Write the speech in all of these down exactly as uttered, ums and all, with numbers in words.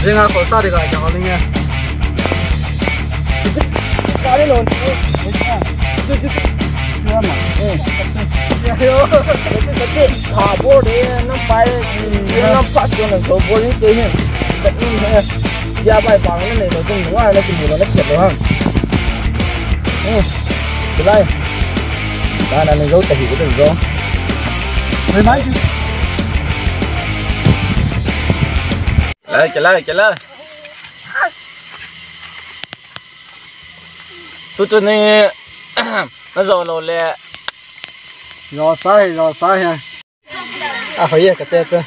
Zinga ko sa de ga ja ho linge. Kali lo. Yo ma. Eh. Yo. Kha bo de na pai. Na pa ko na so bo ni ke he. Ya bai pa na nei lo tung wa na ki lo na ke lo ha. Eh. Lai. Ba na nei lo ta hi ko lo. Oi mai. Lai ke lai ke lai. Tu tu ni na zo lo le. Zo sa hi, zo sa hi. A hoi ye ka che che.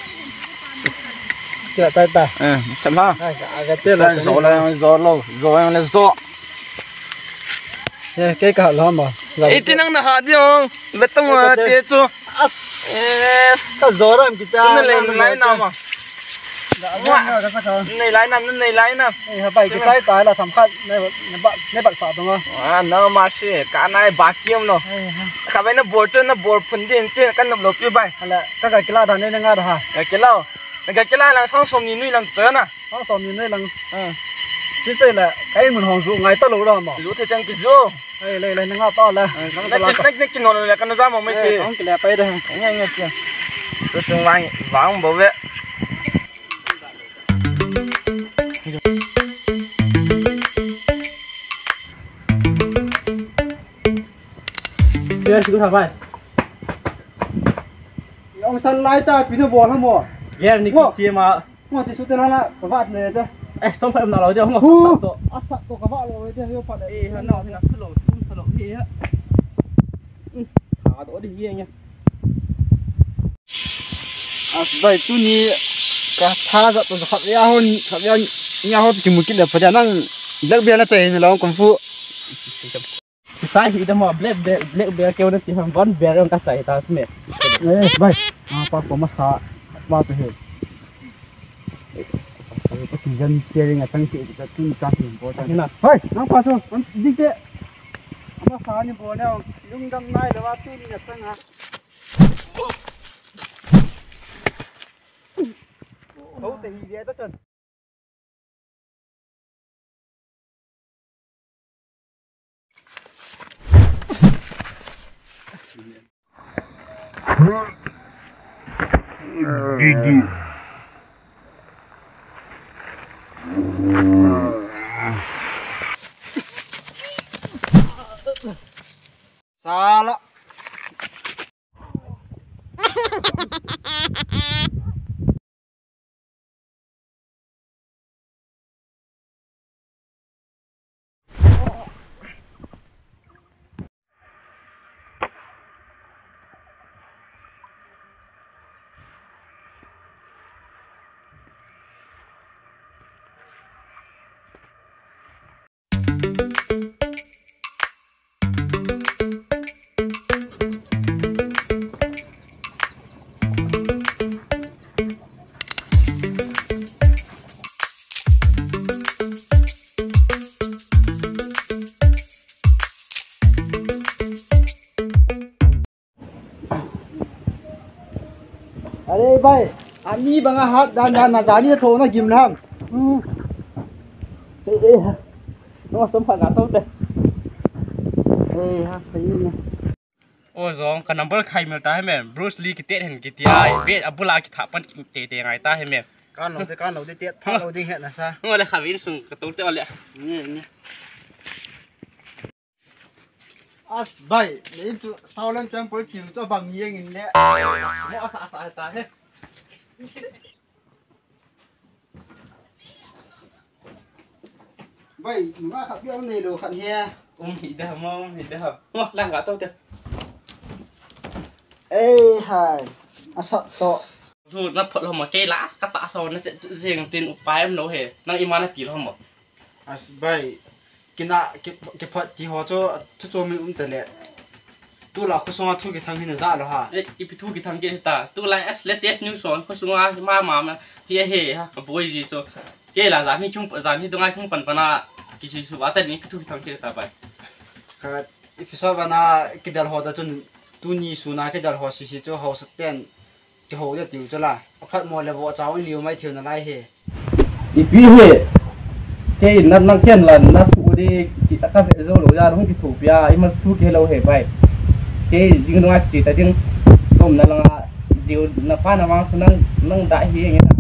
Kila chai ta. Eh, sa ma. Ai ka ga te lo. Zo le zo lo, zo le zo. Ye ke ka lo ma. Iti nang na ha di ong. Betong wa che chu. As. Eh. Ka zo ram kita. Nei lai na ma. Nei lai nam, nei lai nam. Eh, ha bai, kitai tai la tham khat, nei, nei ba, nei ba sa dong a. Ah, no ma si, ka nai ba kiam no. Eh, ha. Ka bai na bor chu, na bor phun din tin, kan nop lo pi bai. Hala, ka ga kila da nei nga da ha. Ga kila. Ga kila lang sang som ni nui lang chu na. Sang som ni nui lang. Ah. Si se la, kai mun hong zu ngai ta lo da ma. Zu te chang ki zu. Ei, lei, lei, nanga pa la. Nang na la kin, ka. Nang na kin no le, ka na ja mo mai ti. Kong kile pai de. Nge, nge ti. Tu sung wang, wang bo ve. Yes, good bye. Ong san lai ta, pi no bol ha mo. Ger ni ki chi ma. Mo ti su te na la, ka vat ne te. Eh, tom pha na lo de, mo. Hu. To. Asa to ka vat lo de, yo pha de. Eh, ha no, na lo, tu sa lo hi. Hmm. Tha to de hi nge. As bai tuni ka tha ja to khat ya hon, khat ya nya ho ki mu ki le pha ja nang. Lak bia na chai ni lo kung fu. Sai hi da mo black bear, black bear keu na ti ham von bear ka sai ta me. Eh, bai. Ah, pa ko ma sa. Pa to he. Ko ti jan sharing a tang ti ta tun ta ti bo ta. Hina. Bai, nang pa to. Dik te. Ama sa ni bo ne. Lung dam nai le wa tu ni na tang ha. Ko te hi dia ta chan. Sala. Are bhai, ani banga hat dan dan na jani tho na gim lam. Hmm. Eh, eh. No som pha ga to te. Eh, ha, sahi ne. O jong ka number khai mel ta he me. Bruce Lee kiti hen kiti ai. Be abula ki tha pan te te ngai ta he me. Ka no te ka no te te pha lo ding he na sa. Ngo le kha vin sung ka to te o le. Ni ni. As bhai, le chu Shaolin Temple kiu chu bang yeng in le. Mo asa asa ta he. Bhai, ma khat biang nei lo khat he. Um hi da mo, um hi da. Mo lang ga to te. Ei hai. Asa to. Su na phot lo ma ke la ka ta so na che jeng tin upai em lo he. Nang ima na ti lo mo. As bhai. Kina, ki, kiphat ti ho chu, chu chu min um ta le. Tu la khu sunga thu kithang hin ja lo ha. Eh, ipi thu kithang ke ta. Tu la as latest news on khu sunga ma ma ma. Hi he ha, ka boi ji chu. Ke la jan hi chung, jan hi dungai chung pan pana. Ki ji su wa ta ni ipi thu kithang ke ta bhai. Ka ipi so bana kidal ho ta chun tuni suna kidal ho si si chu ho sa ten. Kiho le tiu chu la. Aphat mo le vo chau in liu mai thiu na lai he. Ipi he. Kei na nang ken la na thu de ki ta ka ve zo lo ya rung ki thu pia i ma thu ke lo he bai. Kei jing ngai ti ta ding. Tom na langa diu na pa na wang su nang nang da hi nge na.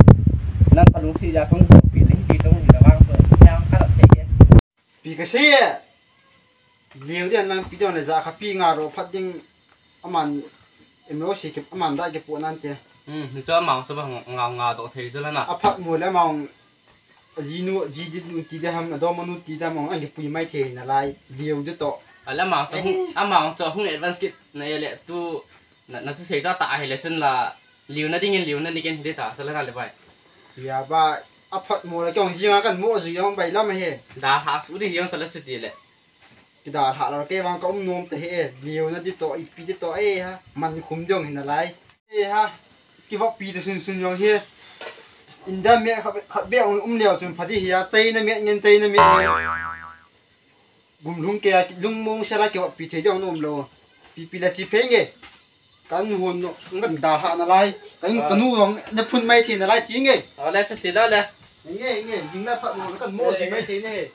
Nang ka lung si ya kong pi le hi ti tong hi na wang su. Ya ka la te he. Pi ka se. Liu dia nang pi dia le ja kha pi nga ro phat ding aman M O C ki aman da ki pu nan te. Hmm, ni cha mang cha ba nga nga do thei cha la na. Aphat mu le mang jinu jidit nu ti de ham adom nu ti de mang an ki pui mai thei na lai liu de to. Ala mang cha hung, eh, amang cha hung advance kit na ye le tu na, na tu sei cha ta hi le chun la liu na ding in liu na ni ken hi de ta cha la na le bai. Ya ba aphat mu le kyong ji nga kan mo ji yong bai lam he. Da ha su di yong cha la chu ti le. Kidalha lo kei vang ka um nom te he, liu na di to, ipi di to, eh ha, man khum diong hin alai. Eh ha, kivop pi te sun sun jong he. India me khat, khat be um, um leo chun phadi hi a, China me ngen, China me ngen. Gum lung ke a, lung mong se la kivop pi thei diong nom lo. Pi pi la chi phei nge. Kan hun no, kan dalha na lai. Kan, ah, kanu jong na phun mai thei na lai chi nge. Ah, le chu ti la le. Nge, nge, jing la phat mo, kan mo, eh, si mai thei ne he.